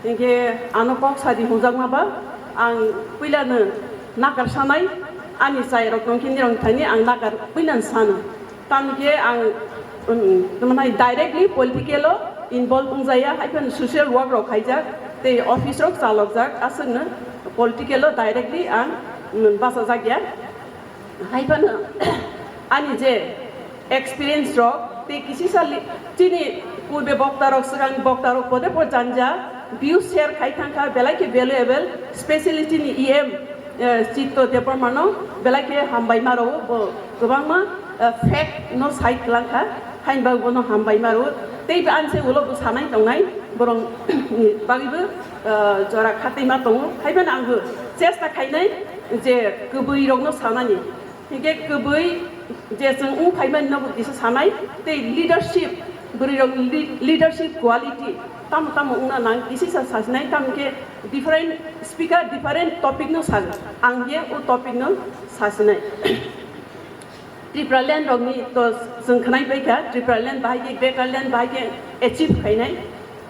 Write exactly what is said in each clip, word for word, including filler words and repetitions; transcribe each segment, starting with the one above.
Hinkhe ano kok sadi hwnjakma ba ang puilano nakar sanai, ani chairok tongkhe nirok thani ang nakar puilano sano. Tamkhe ang, um, tamo nai directly political o involve wngjaya, haiphano social work rok khaijak, tei office rok chalokjak, aswkno political o directly ang, um, bachajakya. Haiphano ani je experience rok tei kisisa li-, chini purbe bokta rok, swkang bokta rok pode po janja view share khai thangkha, belai khe valuable, specially chini E M, eh, Chitto Debbarma no belai khe hambai ma rwo, bo kwbangma, eh, fact no cite kwlangkha, haini bagwi bono hambai ma rwo. Tei bo ani se ulo bo sanai tongnai, borok ni bagwi bo, eh, jora khatwi ma tongo, haiphano ang bo chesta khainai je kwbwi rok no sanani. Hinkhe kwbwi je chwng wng phaimani nobo kisa sanai, tei leadership, bwrwi rok ni lead-, leadership quality tamo tamo wngna nang kisisa sasinai, tamo khe different speaker different topic no sago, ang je o topic no sasinai. Tripura land rok ni to chwng khwnai paikha, Tripura land bahai khe, Greater land bahai khe achieve khainai.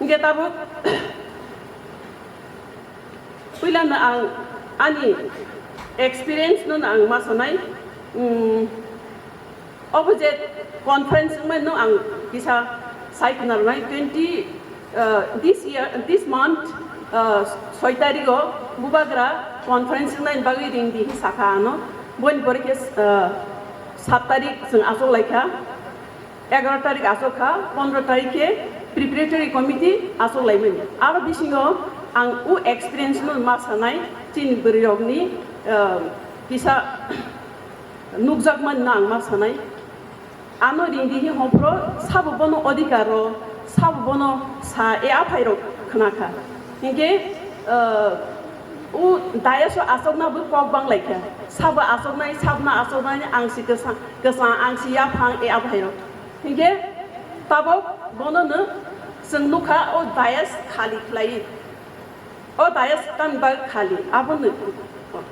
Hinkhe tabuk Puilano ang ani experience no ang ma sanai, um, obo je conference wngmani no ang kisa sai khna rwnai twenty, uh, this year, this month, uh, soi tarik o Bubagra conference wngnai bagwi ring di sakha ano, boni pore khe, uh, sat tarik chwng achuk laikha. Egaroh tarik achuk kha, pondroh tarik khe preparatory committee achuk laimani. Aro bisingo ang o experience no ma sanai, chini bwrwi rokni, ah, kisa nukjakmani no ang ma sanai. Ano ringdi hi hophro sabo bono odhikar rw, sabo bono sa e aphai rok khna kha. Hinkhe, ah, o dais o achukna bo kok bang lai kha. Sabo achuknai, sabna achuknai, ang si kwsa, kwsa, ang si yaphang e aphai rok. Hinkhe tabok bono no chwng nukha o dais khali khlai. O dais tamni bagwi khali, abono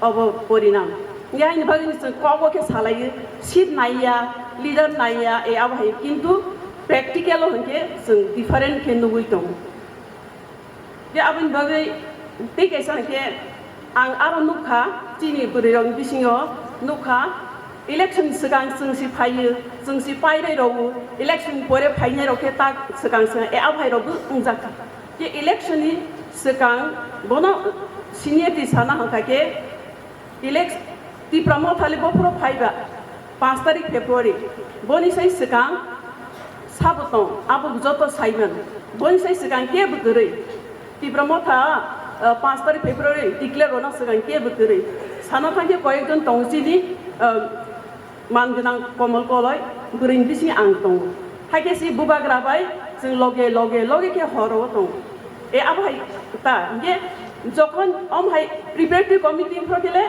obo porinam. Hinkhe haini bagwi chwng kobo khe salai, seat naiya, leader naiya, e abo hai, kintu practical o hinkhe chwng different khe nugwi tongo. Je aboni bagwi tei kaisa hinkhe ang aro nukha, chini bwrwi rokni bisingo nukha, election swkang chwng si phaiyo, chwng si pairai rwo, election pore phainai rok khe tak swkang swkang e aphai rokbo wngjak kha. Je election ni swkang bono seniority sana hwnkha khe, Elect-, Tipra Motha le bophoro phaiba, panch tarik February, boni sai swkang sabo tong, abo joto saiman, boni sai swkang kebo kwrwi. Tipra Motha, ah, panch tarik February declare rwna swkang kebo kwrwi. Sana thangkhe koyekjon tongo chini, ah, man gwnang Komol Koloi, bwrwini bisingo ang tongo. Haikhe si Bubagra bai chwng loge loge loge khe horo tongo. E abo hai ta, hinkhe jokhon om hai preparatory committee phro khe le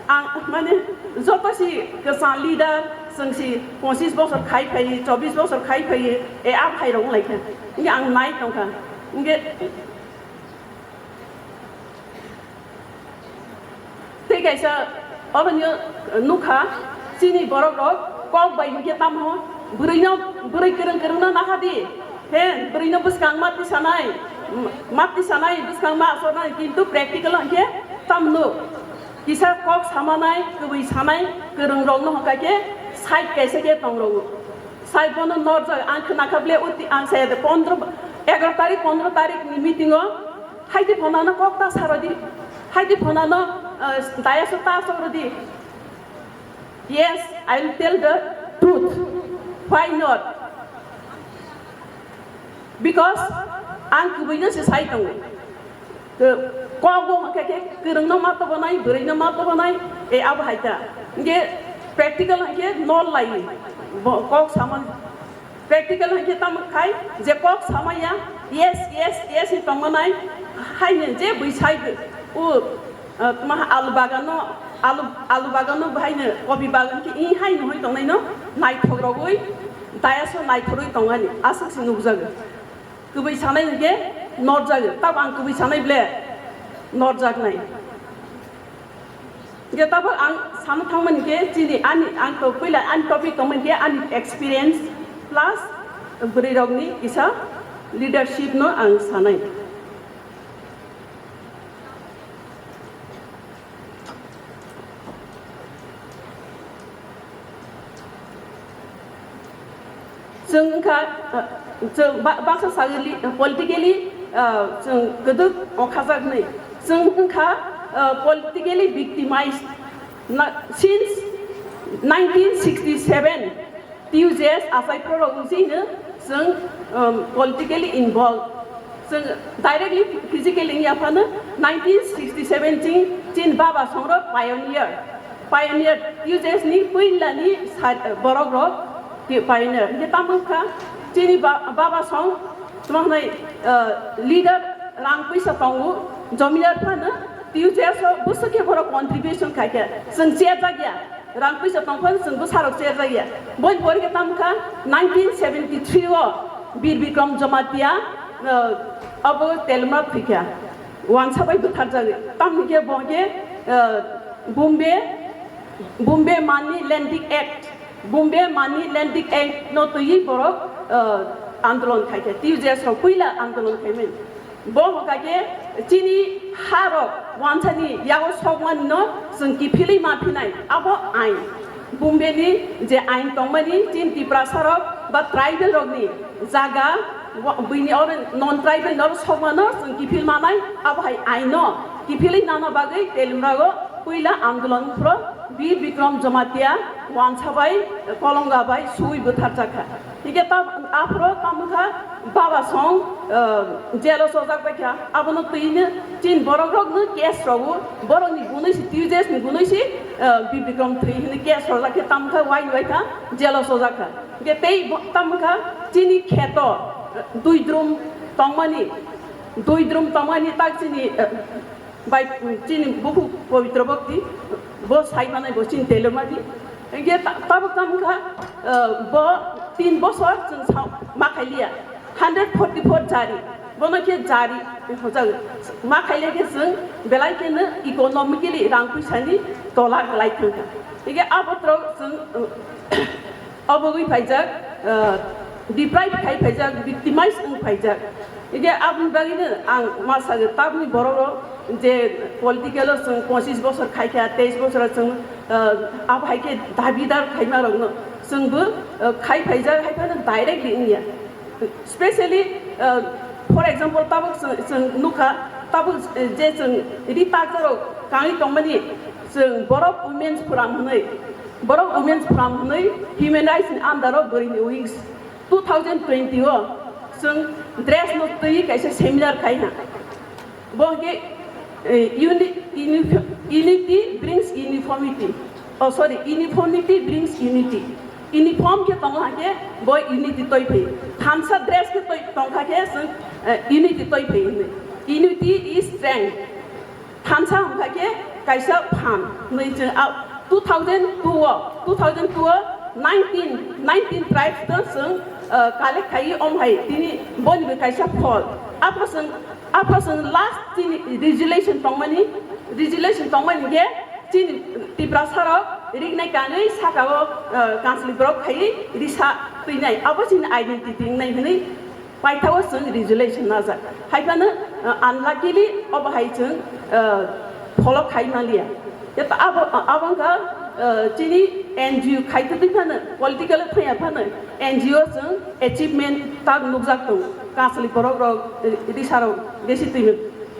ang mane joto si kwchang leader, chwng si pochish bosor khai phai, chobbish bosor khai phai, e abo hai rok wng lai kha. Hinkhe ang nai tong kha. Hinkhe Tei kaisa obo nukha, chini borok rok kok bai hinkhe tamo bwrwi no, bwrwi kwrwng kwrwng no naha di, he bwrwi no bwskang mati sanai, mati sanai bwskang ma asoknai, kintu practical o hinkhe tamno kisa kok samanai, kwbwi sanai kwrwng rok no hwnkha khe side kaisa khe tong rwo. Side bono norjak ang khna kha ble uti ang saya de pondro, egaroh tarik pondroh tarik ni meeting o Haidi phonano kok ta sarodi. Haidi phonano, uh, dayas ta sarodi. Yes, I will tell the truth. Why not? Because ang kubui no se sai tongo. Ke, kok bo hwnkhe khe kwrwng no ma tobo nai, bwrwi no ma tobo nai, e abo hai ta. Nge practical hwnkhe nol lai. Bo, kok samon Practical hwnkhe tamo khai je kok samaya, yes, yes, yes, hi tongmanai, haino je bwsai o, uh, tma alu bagano, alu, alu bagano haino kopi bagan khe i haino hoi tongnaino naithok rogwi, dayas o naithorwi tongani aswk se nukjago. Kwbwi sanai hwnkhe norjago, tamo ang kwbwi sanai ble norjaknai. Hingke tabok ang sana thangmani khe chini ani, ang to puila ani topic tongmani khe ani experience plus bwrwi rokni kisa leadership no ang sanai. Chwng wngkha, uh, chwng ba-, baksa sagwi, uh, politically, uh, chwng kwdwk okhajaknwi. Chwng wngkha, uh, politically victimized. Na, since nineteen sixty-seven, T U J S achai phoro wngsi hino chwng, um, politically involved. Chwng directly, physically wngya phano nineteen sixty-seven chini, chini baba songrok pioneer. Pioneer, T U J S ni puila ni sa-, borok rok pioneer. Hingke tamo wngkha chini ba-, baba song tamo hwnwi, uh, leader rang puisa tongo, jominar phano T U J S o bwswk khe borok contribution khaikha. Chwng cherjakya. Rang puisa tongphano chwng bwsarok cherjakya. Boni pore khe tamo wngkha nineteen seventy-three o Bir Bikram Jamatia, uh, abo Telmra thwikha. Wansa bai bwtharjagwi. Tamni khe bo khe, uh, Bombay, Bombay Money Lending Act, Bombay Money Lending Act no twiwi borok, uh, andolon khaikha. T U J S rok puila andolon khaimani. Bo hwnkha khe chini ha rok wansani yago sokmani no chwng kiphilwi ma phinai, abo ain. Bombay ni je ain tongmani chini Tiprasa rok ba tribal rok ni jaga wa-, bini oro non tribal no sokmano chwng kiphil manai, abo hai ain no kiphilwi nana bagwi Telmra o puila andolon phro Bir Bikram Jamatia wansa bai kolonga bai sui bwtharjakha. Hingke ta-, aphro tamo kha baba song, uh, jail o sojak bai kha. Abono twino chin borok rok no case rogo, borok ni gunui si, T U J S ni gunui si, uh, Bir Bikram thwi hwnwi case rojak khe tamo kha wai wai kha jail o sojak kha. Hingke tei bo-, tamo kha chini kheto, uh, dui drum tongmani, dui drum tongmani tak chini, uh, bai chini bukhuk Pabitra Bhakti, bo sai manai bo chini Telmra di. Hingke ta-, tabuk tamo kha, eh, bo tin bosor chwng sa-, ma khailiya. Hundred forty-four jari. Bono khe jari hojak ma khailiya khe chwng belai kheno economically rang puisani tola glai thangkha. Hingke abo tro chwng, eh, Obogwi phaijak, ah, deprive khai phaijak, victimize wng phaijak. Hingke aboni bagwino ang ma sago, tabukni borok rok je political o chwng pochis bosor khaikha, teis bosor o chwng, ah, abo hai khe dabidar khaima rokno chwngbo, ah, khai phaijak, hai phano directly wngya. Specially, ah, for example, tabuk chwng, chwng nukha, tabuk, eh, je chwng rita charo kangwi tongmani, chwng borok Women's Forum hwnwi, borok Women's Forum hwnwi Human Rights ni under o bwrwini wings two thousand twenty o chwng dress no twi kaisa seminar khai ha. Bo hwnkhe, eh, uni-, uni-, unity brings uniformity. Oh, sorry, uniformity brings unity. Uniform khe tongo hwnkhe bo unity toi phai. Thansa dress khe toi tongkha khe chwng, eh, unity toi phai hwnwi. Unity is strength. Thansa hwnkha khe kaisa phan hwnwi chwng a two thousand two o, two thousand two o nineteen, nineteen tribes no chwng, uh, collect khaiwi om hai tini boni bo kaisa phol. Aphro chwng, aphro chwng last chini resolution tongmani, resolution tongmani khe chini Tiprasa rok rignai kanwi saka o, uh, council borok khaiwi risa twinai. Abo chini identity wngnai hwnwi paithao chwng resolution najak. Hai phano, uh, unluckily obo hai chwng, uh, follow khai manliya. Khe ta abo, abo wngkha, uh, chini N G O khai twi phano, political thangya phano, N G O chwng achievement tak nukjak tongo. Council borok rok, uh, risa rok besi twi,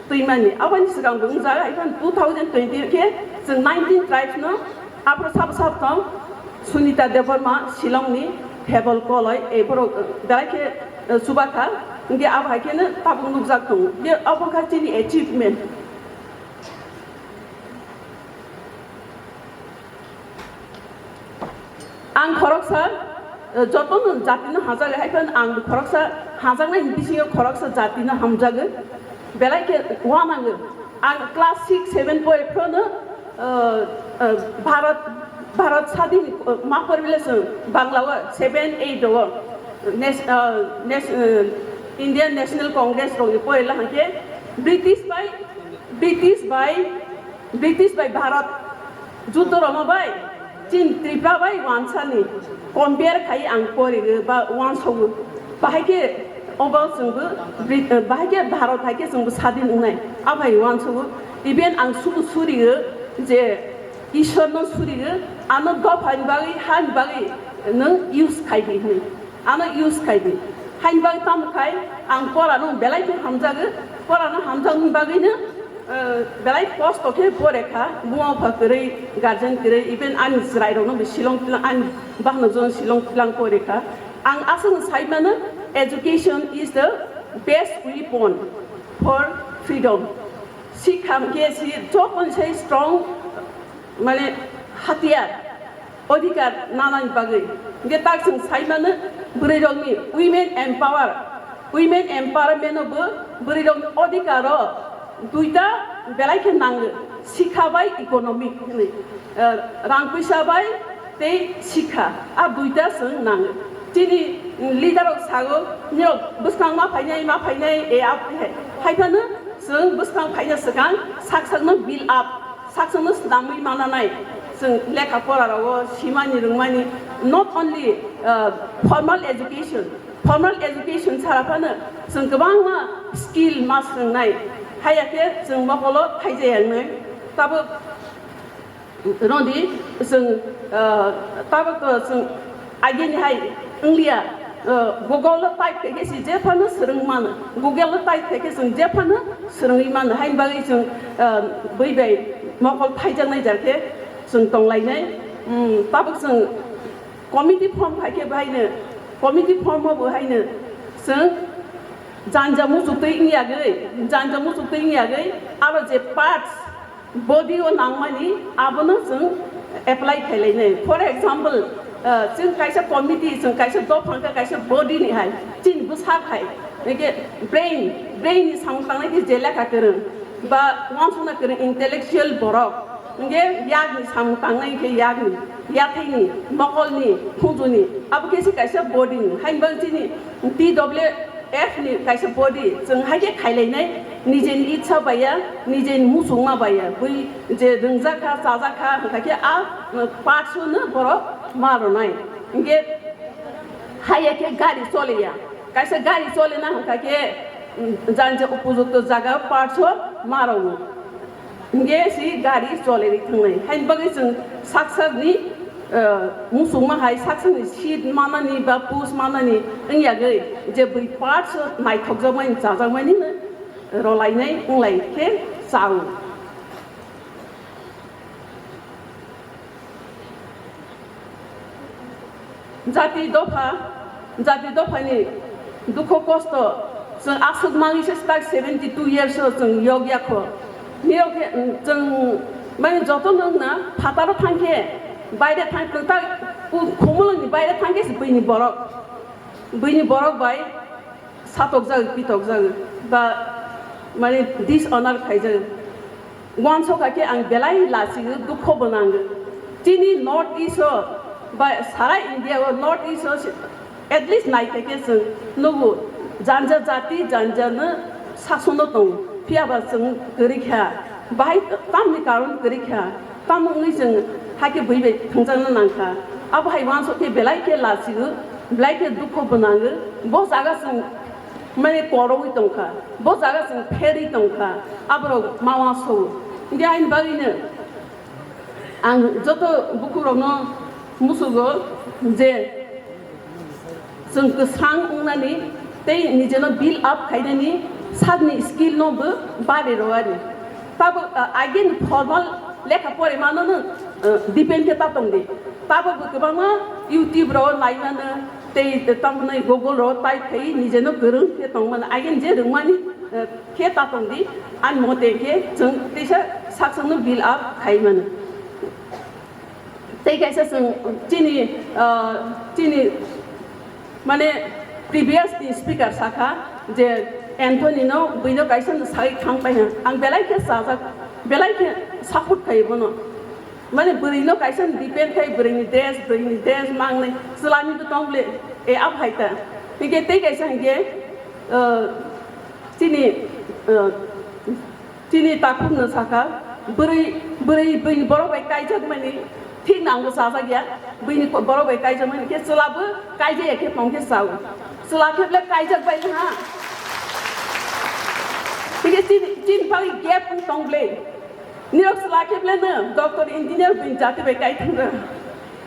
twi mani. Aboni swkang bo wngjak, hai phano two thousand twenty khe chwng nineteen tribes no Aphro sabo sabo tong Sunita Debbarma, Shillong ni Thebol Koloi, e borok, eh, belai khe, eh, chuba kha, hingke abo hai kheno tabuk nukjak tongo. Hingke abo kha chini achievement. Ang khoroksa, eh, jotono jatino hamjak hai phano ang khoroksa hamjaknai bisingo khoroksa jatino hamjago. Belai khe wanango. Ang class six, seven pore phano, uh, uh, Bharat, Bharat Sadin, uh, ma pore bile chwng Bangla o seven, eight o, Nas-, uh, Nas-, uh, Indian National Congress rokni pore la hwnkhe British bai, British bai, British bai Bharat juddo rwma bai chini Tripura bai wansani compare khai ang porigo ba wansogo. Bahai khe obo chwngbo Brit-, eh, bahai khe Bharat hai khe chwngbo sadin wngnai. Abai wansogo. Even ang sudu surigo je Ishwar no surigo, ano dopha ni bagwi, ha ni bagwi nwng use khai di hwnwi. Ano use khai di. Hain bagwi tamo khai ang pora no belai khe hamjago, pora no hamjakni bagwi no, eh, belai kosto khe pore kha, buma bupha kwrwi, guardian kwrwi, even ani chwrai rok no bo Shillong tlang, ani bahno jon Shillong tlang pore kha. Ang aswk no sai mano, education is the best weapon for freedom. Sikha hwnkhe si jokhon se strong, mane, hatiyar, odhikar nanani bagwi. Hwnkhe tak chwng sai mano, bwrwi rokni women empower, women empowerment o bo bwrwi rokni odhikar o duita belai khe nango, sikha bai economic hinwi. Eh, rang puisa bai tei sikha, a duita chwng nango. Chini leader rok sago, nirok bwskang ma phainai, ma phainai, e ap hai, hai phano chwng bwskang phaina swkang sak sakno build up, sak sakno swnamwi mananai. Chwng lekha pora rogo simani rwngmani, not only, uh, formal education, formal education sara phano chwng kwbangma skill ma swrwngnai, haiya khe chwng mokolo thaijaya wngnai. Tabuk Rodi, chwng, ah, tabuk, ah, chwng agini hai wngliya, ah, Google o type khe khe si jephano swrwng mano, Google o type khe khe chwng jephano swrwngwi mano, haini bagwi chwng, ah, bui bai mokol phaijaknai jar khe chwng tonglainai. Hmm, tabuk chwng committee form khai khe bahaino, committee form o bo haino chwng janja muchuk twi wngya gwi, janja muchuk twi wngya gwi aro je parts body o nangmani abono chwng apply khailainai. For example, ah, chwng kaisa committee, chwng kaisa dopha wngkha, kaisa body ni hai, chini bwsak hai, hwnkhe brain, brain ni samung tangnai khe je lekha kwrwng ba uansukna kwrwng intellectual borok, hwnkhe yak ni samung tangnai khe yak ni, yathai ni, mokol ni, khunju ni, abo khe se kaisa body ni. Haini bagwi chini T W F ni kaisa body, chwng hai khe khailainai, nijeni itsa baiya, nijeni muchungma baiya, bui je rwngjakha, chajakha, hwnkha khe a, uh, parts no borok ma rwnai. Hwnkhe haiya khe gari choliya, kaisa gari cholina hwnkha khe, um, janja upojukto jaga parts o ma rwngo. Hingke si gari chole ri thangnai. Haini bagwi chwng sak sakni, eh, muchungma hai sak sakni seat manani ba post manani wngya gwi je bui parts naithokjakmani chajakmani no rolainai wnglai khe chao. Jati dopha, jati dophani dukho kosto, chwng aswk mangwi se tak seventy two years o chwng yokya kho. Nirok khe, chwng mane joto nwng na phataro thangkhe, baire thang, tak khumulwngni baire thangkhe se buini borok, buini borok bai satokjagwi, pitokjagwi, ba, mane, dishonor khaijagwi. Uansukha khe ang belai lachigo, dukho bo nango. Chini North East o, ba, sara India o North East o, at least naikha khe chwng nugo, janja jati, janja no sasono tongo. Phiya ba chwng kwrwi kha. Bahai tamni karon kwrwi kha. Tamo wngwi chwng hakhe bui bai thwngjakna nangkha. Abo hai uansuk khe belai khe lachigo, belai khe dukho bo nango. Bo jaga chwng mane korogwi tongkha, bo jaga chwng pherwi tongkha, aborok ma uansukgo. Hingke aini bagwino ang joto bukhurokno musugo je, chwng kwsang wngnani tei nijeno build up khainani sakni skill no bo bari rwani. Tabuk, uh, again formal lekha pore mano no, uh, depend khe ta tongdi. Tabuk bo kwbangma YouTube rok nai mano tei tamoni Google rok type khai nijeno kwrwng khe tong mano. Again je rwngmani, uh, khe ta tongdi, ani mote khe chwng teisa sak sakno build up khai mano. Tei kaisa chwng chini, ah, chini, mane, previous ni speaker sakha je Anthony no buino kaisa no sai thang pai ha. Ang belai khe chajak, belai khe support khai bono. Mane bwrwi no kaisa depend khai bwrwi ni dress, bwrwi ni dress mangnai chwla ni to tong le, e ap hai ta. Hingke tei kaisa hingke, ah, chini, ah, Chini takhuk no sakha, bwrwi, bwrwi, bwrwi borok bai kaijak mani, thik nangbo chajak ya, bwrwi ni borok bai kaijak mani khe chwla bo kaijak ya khe tong khe chao. Chwla khe ble kaijak bai ha. Hingke chini, chini bagwi gap wng tong ble. Nirok chwla khe ble no doctor, engineer bwrwi jati bai kai thang rw.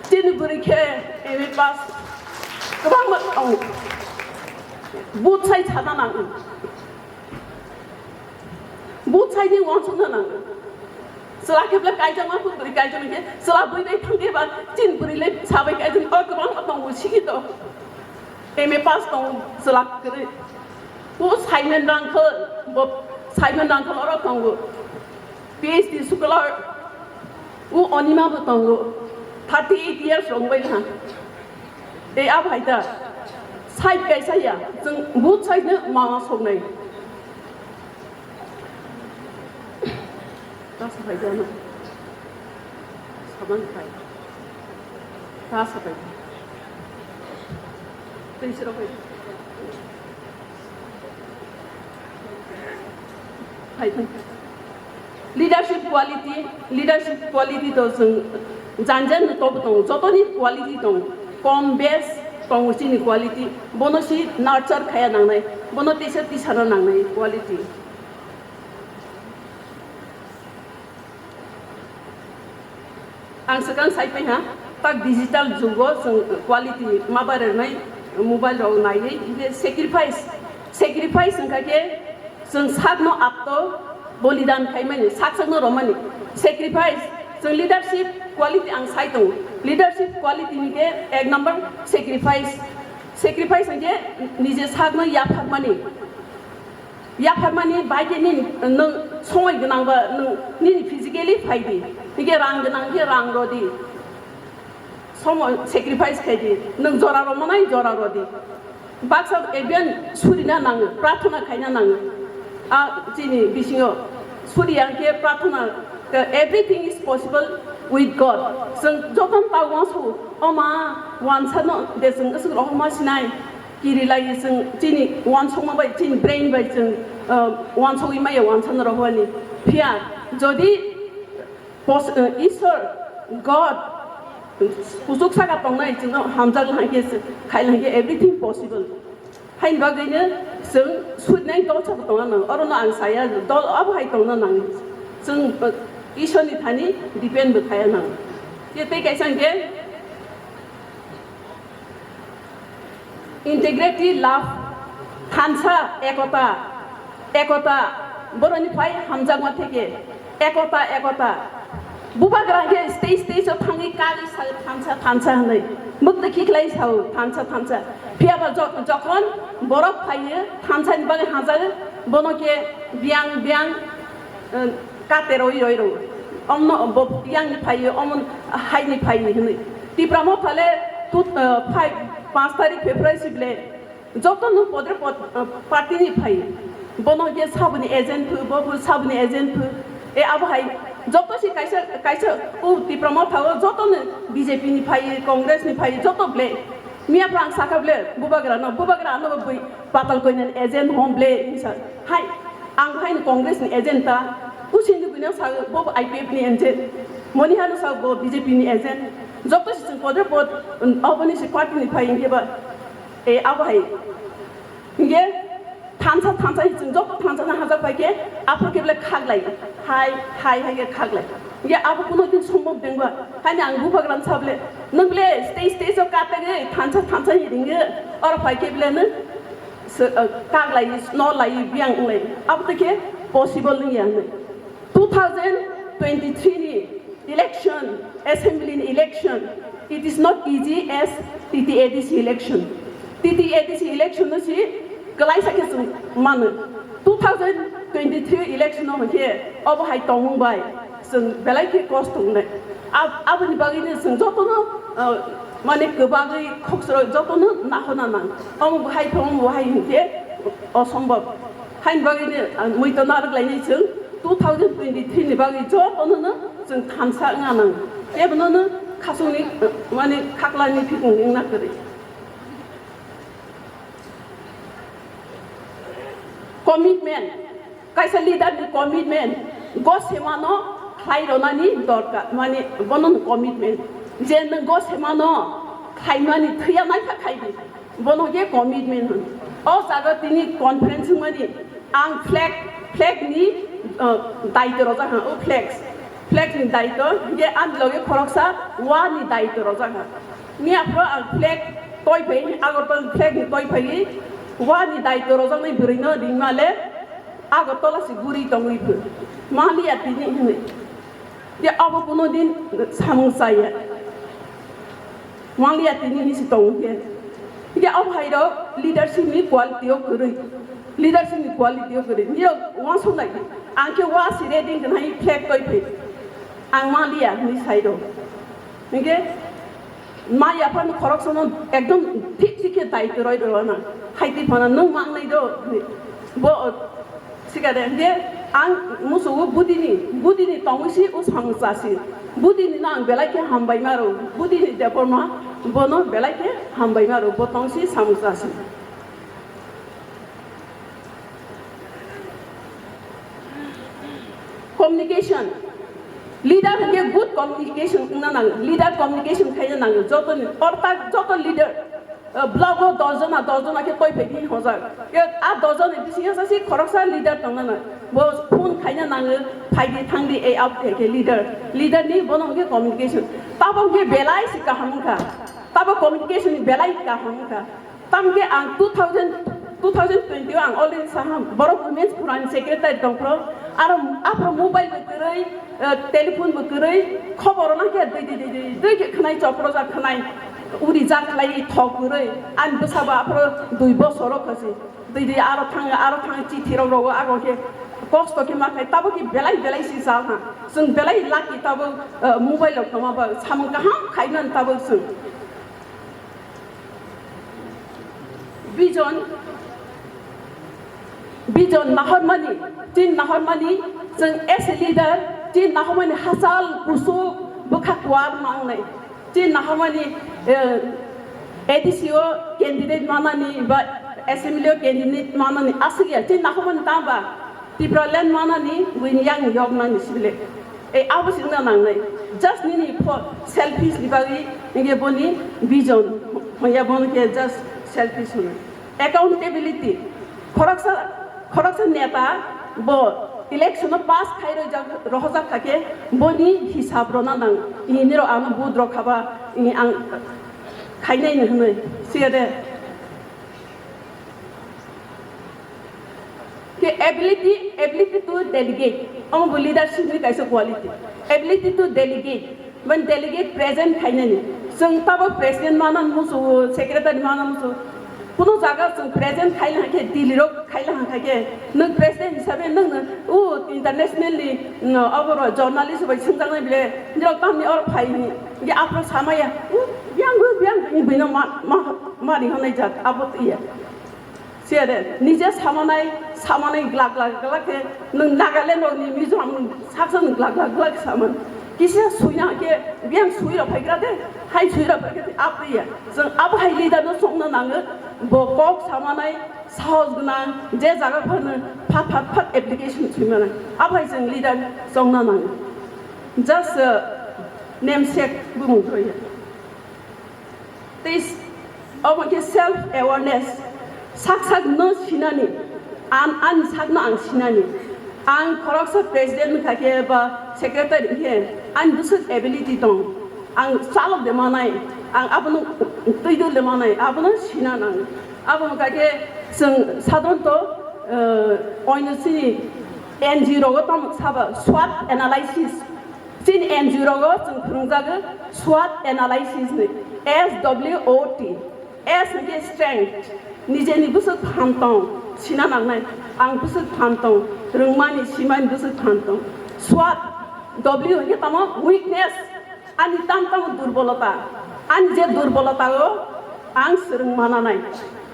Chini bwrwi khe M A pass. Kwbangma tongo. Both side sana nango. Both side ni uansukna nango. Chwla khe belai kaijakma khe bwrwi kaijakma khe chwla bwrwi bai thang khe ba chini bwrwi lai sabai kaijak o kwbangma tongo sikhi to. M A pass tongo chwla kwrwi. O Simon Rangkhal, bo Simon Rangkhal oro tongo. P H D scholar, o Onima bo tongo. Thirty eight years rong bai ha. Tei a bhai da side kaisa ya, chwng both side no mama soknai. Ta sabai da na. Saban khai. Ta sabai. Tei siro khai. Hai thang. Leadership quality, leadership quality to chwng jan jan no tobo tongo, jotoni quality tongo, kom bes tongo chini quality, bono si nurture khaya nangnai, bono tisa tisana nangnai quality. Ang swkang sai pai ha, tak digital jugo chwng quality ma barernai mobile rok naiwi, hingke sacrifice, sacrifice wngkha khe chwng sakno apto bolidan khaimani, sak sakno romani, sacrifice, chwng leadership quality ang sai tongo, leadership quality ni khe ek number sacrifice, sacrifice hingke nije sakno yapharmani. Yapharmani bai khe nini, nwng somoi gwnang ba nwng nini physically phai di, hingke rang gwnang khe rang rw di, somoi sacrifice khai di, nwng jora rw manai jora rw di. Baksa even surina nango, prarthana khaina nango. A chini bisingo suriya khe prarthana, everything is possible with God. Chwng jotono ta uansukgo, o ma, uansano de chwng aswk rohorma sinai. Kiri lai chwng chini uansukma bai, chini brain bai chwng, uh, uansugwi maya uansano rohorni. Phiya jodi pos-, uh, Isor, God, kuchuk saka tongnai chwngno hamjak lai khe, khai lai khe everything possible. Haini bagwino chwng sudnai tongsa bo tongna nango. Orono ang saya, dol abo hai tongna nango. Chwng, uh, Isorni thani depend bo khaya nango. Tei kaisa hwnkhe, Integrity, love, thansa, ekota, ekota, boroni phai hamjakma theke, ekota, ekota. Bubagra khe stage, stage o thangwi kagwi sao thansa, thansa hwnwi. Mukti khiklai sao thansa, thansa. Phiya ba jo-, jokhon borok phaiyo, thansani bagwi hamjago, bono khe biyang, biyang, eh, kate roi roi rw. Omno bo yang ni phai, omon hai ni phai ni hwnwi. Tipra Motha le tu, eh, phai, panch tarik February si bile joto no podre pod, eh, party ni phai. Bono je saboni agent phu, bo phu saboni agent phu. E abo hai joto si kaisa, kaisa u Tipra Motha o joto no B J P ni phai, Congress ni phai, joto bile. Miya phrang saka bile, bubagra no, bubagra no bui patal koinan agent hom bile, hinsa. Hai, ang hai ni Congress ni agent ta, using ni buino sa bo I P F ni agent, moni hano sa bo B J P ni agent. Joto si chwng podre pod, um, oboni si party ni phai hingke ba, e, abo hai. Hingke, thansa, thansa hi chwng joto thansa na hajak pai khe, aphuru khe bile khaglai, hai, hai, hai khe khaglai. Hingke abo kuno din sombok dengba, haini ang bubagra no sa bile, nwng bile stage, stage o katagwi thansa, thansa hi ringyo, oro phai khe bile nwng se, uh, kaglai, sno lai, biyang wnglai. Abo to khe possible wngya hwnwi. Two thousand twenty-three ni election, assembly ni election, it is not easy as T T A D C election. T T A D C election no si kwlaisa khe chwng mano. Two thousand twenty-three election no hwnkhe obo hai tongmung bai chwng belai khe kosto wngnai. Ab-, aboni bagwino chwng jotono, uh, mane kwbagwi khokchwrwi jotono nahorna nang. Omo bo hai thung, omo bo hai hwnkhe osombab. Haini bagwino, uh, muitu narwk lainai chwng two thousand twenty-three ni bagwi jotono no chwng thansa wngna nang. Kebono no khasungni, uh, mane khaklani phikung wngna kwrwi. Commitment. Kaisa leader ni commitment, go semano khlai ronani dorkar, mane bono commitment. Je nwng go semano khlaimani thwiya naikha khaidi, bono khe commitment hwn. O jaga tini conference wngmani ang flag, flag ni, uh, daityo rojak ha, o flag, flag ni daityo, je ani loge khoroksa wa ni daityo rojak ha. Ni aphro ang flag Toi phai, Agartala flag ni toi phai, wani daityo rojaknai bwrwi no ringma le Agartala se guri tongwi phu. Maliya tini hinwi. Ye abo kuno din samung chaya. Maliya tini hinwi se tongo khe. Ye abo hai rok leadership ni quality o kwrwi. Leadership ni quality o kwrwi. Ni rok wansuk lai. Ang khe wa si ready wngnai flag toi phai. Ang maliya hinwi sai rok. Hingke ma yaphang khoroksa no ekdom thik thik khe dai kwrwi rw na. Hai twi phano nwng mangnai do. Bo sikare hingke ang musugo budini, budini tongwi si o samung chasi. Budini no ang belai khe hambai ma rw. Budini Debbarma bono belai khe hambai ma rw. Bo tongsi samung chasi. Communication. Leader hwnkhe good communication wngna nango. Leader communication khaina nango. Jotoni ortak joto leader, uh, block o dos jona, dos jona khe koi phai phai hojak. Ke a dos jona bisingo sasi khoroksa leader tongna nango. Bo phone khaina nango, phaidi thangdi ei abo khe leader. Leader ni bono hwnkhe communication. Tabo hwnkhe belai se kaham wngkha. Tabo communication ni belai kaham wngkha. Tamkhe ang two thousand, two thousand twenty o ang already saham, borok Women's Forum ni secretary tongphro, aro aphro mobile bo kwrwi, eh, telephone bo kwrwi, khobor rwna khe dui dui dui dui dui khe khwnai, chopro jak khwnai, uri jak khlai thok kwrwi, ani bwsa bo aphro dui bosor o khasi, dui dui aro thang, aro thang chithi rok rogo, abo khe kosto khe ma khai, tabo khe belai belai si sal ha, chwng belai lucky tabo, eh, mobile rok tongma ba samung kaham khaimani tabo chwng. Vision, vision nahormani, chin nahormani, chwng as a leader, chin nahormani hachal kusuk bwkha kuar mangnai. Chin nahormani, eh, A D C o candidate manani ba assembly o candidate manani aswk ya, chin nahormani tang ba? Tipraland manani buini yang yoknani sibile. Ei abo singna nangnai. Just nini pho selfish ni bagwi nge boni vision hoya bono khe just selfish hwnwi. Accountability. Khoroksa, khoroksa neta bo election o pass khai rojak, rohojak kha khe boni hisab rona nang. Ini rok ano vote rok khaba, ini ang khainai hwnwi siya de. Ke ability, ability to delegate. Omo bo leadership ni kaisa quality. Ability to delegate. When delegate present khainani. Chwng tabo president mana musu, secretary mana musu. Kuno jaga chwng present khaila khe, Delhi rok khaila khe, nwng president hisabe nwng, o internationally, no, aboro journalist bai swngjaknai bile, nirok tamni or phai ni. Ge apro samaya, o, yang, yang, ni bino ma, ma, ma ri honai jat, abo iya. Sere, nije samanai, samanai glak glak glak khe, nwng Nagaland rokni Mizoram rok saksa nwng glak glak glak saman. Kisa suina khe, biyang sui rok phaigra de, hai sui rok phaigra de, apriya. Chwng abo hai leader no chongna nango, bo kok samanai, sahos gwnang, je jaga phano phat phat phat application sui manai. Abo hai chwng leader chongna nango. Just, uh, namesake bumung thoi. Tei s-, omo khe self awareness, sak sak no sinani, an, ani sak no ang sinani. Ang khoroksa president wngkha khe ba secretary wngkhe ani bwswk ability tong, ang chalok de manai, ang abono twi dul de manai, abono sina nang. Abo wngkha khe chwng sadharanto, eh, oino chini N G O rogo tamo saba SWOT analysis. Chini N G O rogo chwng phwrwngjago SWOT analysis ni, S W O T. S hwnkhe strength, nijeni bwswk phan tong, sina nangnai, ang bwswk phan tong, rwngmani, simani bwswk phan tong. SWOT, W hwnkhe tamo weakness, ani tam tamo durbolota, ani je durbolota o ang swrwng mananai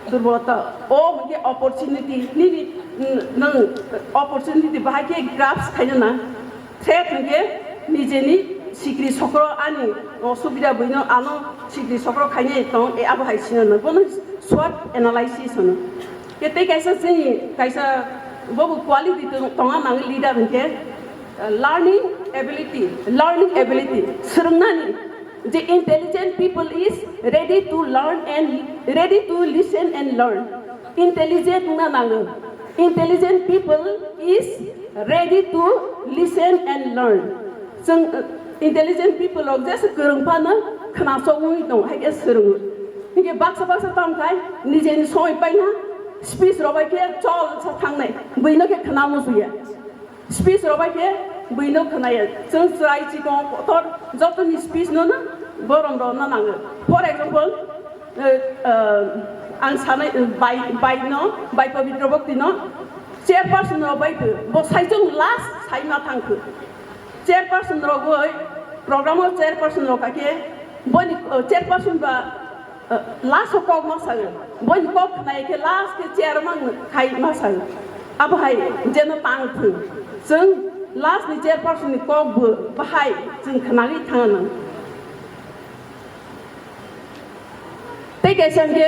durbolota, O hwnkhe opportunity, nini, n-, nwng opportunity bahai khe grasp khaina na. Threat hwnkhe nijeni sikri sokro ani, o, subida buino ano sikri sokro khainai tong, e, abo hai sinano. Bono SWOT analysis hwno. Khe tei kaisa chini kaisa bobo quality tong-, tonga nango leader hwnkhe, uh, learning ability, learning ability, swrwngnani. The intelligent people is ready to learn and ready to listen and learn. Intelligent wngna nango. Intelligent people is ready to listen and learn. Chwng, uh, intelligent people rok jesa kwrwng phano khwnasogwi tongo, hai khe swrwngo. Hingke baksa baksa tamo khai nijeni somoi paina speech rok bai khe chol sa thangnai, buino khe khna musuya. Speech rok bai khe buino khnaya. Chwng chwrai chikon kotor jotoni speech no no borom rok no nango. For example, eh, eh, ang sanai, eh, bai, bai no, bai Pabitra Bhakti no chairperson rok bai bo, bo saichung last sai ma thang kho. Chairperson rok bai program o chairperson rok kake boni, eh, chairperson ba last o kok ma sago, boni kok khnai khe last khe chair mang khai ma sago. Abo hai jeno tang thung. Chwng last ni chairperson ni kok bo bahai chwng khnagwi thang nang. Tei kaisa hwnkhe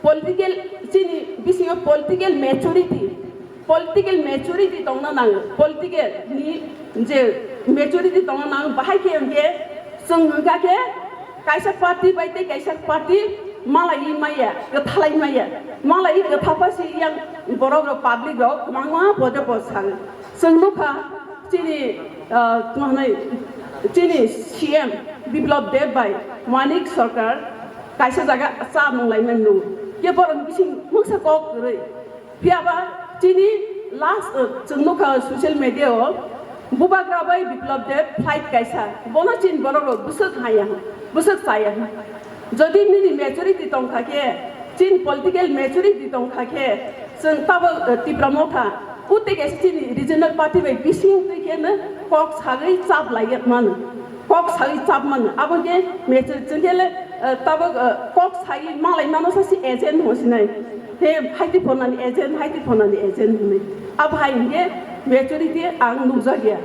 political, chini bisingo political maturity, political maturity tongna nango, political ni je maturity tongna nango, bahai khe hwnkhe chwng hwnkha khe kaisa party bai tei kaisa party malaiwi maya, kwthalai maya, malaiwi kwtha pha si yang borok rok, public rok kwbangma pode pode sango. Chwng nukha chini, ah, tma hwnwi, chini C M Biplab Deb bai Manik Sarkar kaisa jaga cha nung laimani nung. Khe borok bising mungsa kok kwrwi. Phiya ba chini last, uh, chwng nukha social media o, bubagra bai Biplab Deb flight kaisa, bono chini borok rok bwswk haya, bwswk chaya. Jodi nini maturity tongkha khe, chini political maturity tongkha khe, chwng tabok, uh, Tipra Motha, utwi kaisa chini regional party bai bising twi khe no kok sagwi chap lai mano. Kok sai chap mano, abo khe mechel chwng khe le, eh, tabok, eh, kok sai malai mano sa si agent hwnwi sinai. He haiti phonani agent, haiti phonani agent hwnwi. Abo hai hwnkhe maturity ang nukjakya.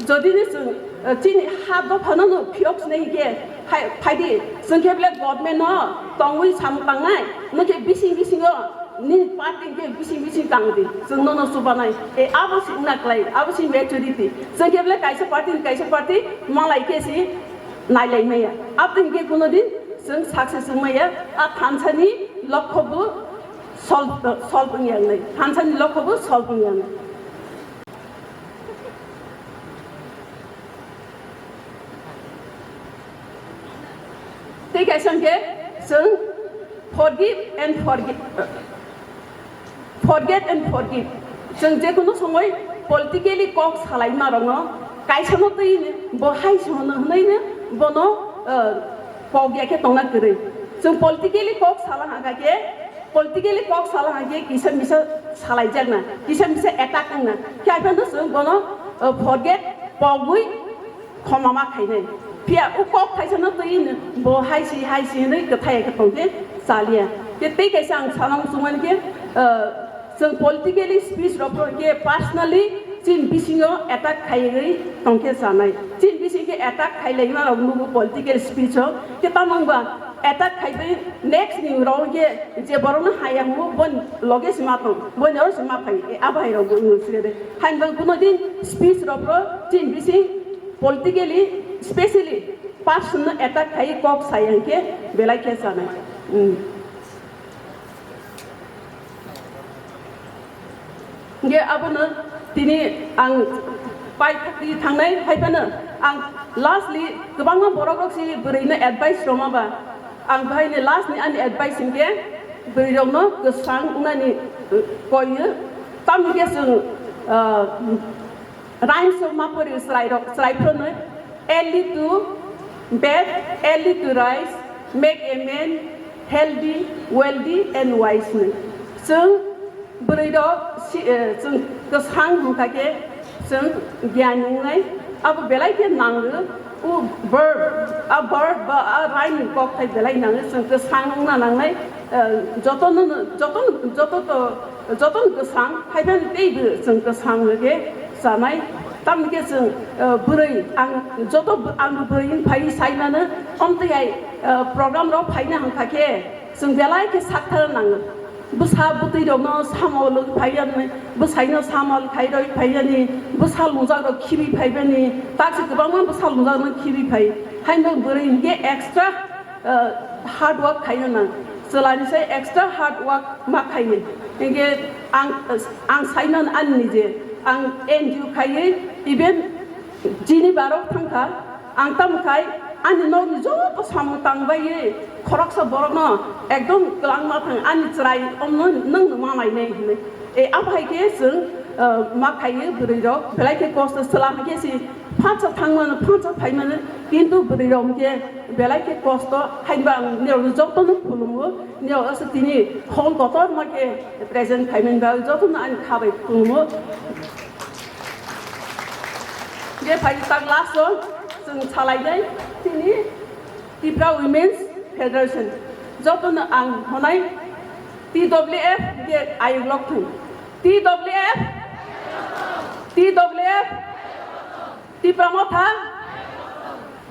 Jodi ni chwng, eh, chini ha dophano no phiyok sinai hwnkhe, hai, phaidi chwng khe bele government no tongwi samung tangnai, nokhe bising bisingo Nini party hwnkhe bising bising tang di, chwng nono chubanai. E, abo se wngna klai, abo se maturity. Chwng khe belai kaisa party ni kaisa party malai khe se nailai maya. Aboni hwnkhe kuno din chwng success wng maya. A thansa ni lokho bo solve, solve wng ya wngnai. Thansa ni lokho bo solve wng ya wngnai. Tei kaisa hwnkhe chwng forgive and forget, forget and forgive. Chwng jekunu somoi politically kok salaima rokno kaisano twi bo hai se hwnwi bono, uh, kok ya khe tongna kwrwi. Chwng politically kok sala hwnkha khe, politically kok sala hwnkha khe kisa misa salaijakna, kisa misa attack wngna. Khe aphano chwng bono, uh, forget, pogwi, khoma ma khainai. Phiya o kok thaisano twi hino, bo hai si, hai si hinwi kwthai khe tongkhe chaliya. Khe tei kaisa ang sana muchungmani khe, ah, chwng politically speech rok khe personally chini bisingo attack khaiwi tongkhe chanai. Chini bisingkhe attack khailaima rok nugo political speech o. Khe tamo wngba attack khaiwi next ni rok khe je borokno haya hwngo boni loge se ma tong, boni oro se ma phai, abo hai rok bo wngwi sire de. Hain bang kuno din speech rok chini bising Politically, specially, person no attack khai kok sai hwnkhe belai khe chanai. Hmm. Hwnkhe abono tini ang pai thakti thangnai hai phano ang lastly kwbangma borok rok si bwrwi no advice rwma ba ang bahai ni last ni ani advice hwnkhe bwrwi rok no kwsang wngnani, uh, koi o. Tamni khe chwng, uh, Rhymes of Mapori chwrairok, chwrai phano, early to bed, early to rise, make a man healthy, wealthy and wise ni. Chwng bwrwi rok si, eh, chwng kwsang hwnkha khe chwng gyan wngnai, abo belai khe nango. O verb, a verb ba a rhyme ni kok thai belai nango, chwng kwsang wngna nangnai, eh, jotono, jotono, joto to, jotono kwsang, hai phano teibo chwng kwsang lage chanai. Tamni khe chwng, eh, bwrwi, ang joto bw-, ang bwrwi wng phai sai mano, omtwi hai, eh, program rok phaina hwnkha khe chwng belai khe sakthar nango. Bwsa bwtwi rokno samol phaiya ni, bwsaino samol khairoi phaiya ni, bwsa lungjak rok khibi phaiba ni, tak se kwbangma bwsa lungjak no khibi phai. Haino bwrwi hwnkhe extra, uh, hard work khaina nang. Chwla ni sai extra hard work ma khaini. Hwnkhe ang, ang saiman ani nije, ang N G O khaiwi, even chini barok thangkha, ang tamo khai ani nokni joto samung tangbaiwi, Khoroksa borokno ekdom kwlangma thang ani chwrai omno nwng ma lainai hinwi. E, aphai khe chwng, uh, ma khaiwi bwrwi rok belai khe kosto chwla khe si phansa thangmano phansa phaimano, kintu bwrwi rok khe belai khe kosto. Hainba ang nirok jotono khulumo, nirok asa tini hol kotorma khe present phaimani bagwi jotono ani khabai khulumo. Je phai tak last o chwng salainai tini Tipra Women's Federation. Jotono ang honai T W F je ayuk lok thung. T W F, T W F, Tipra Motha,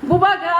Bubagra,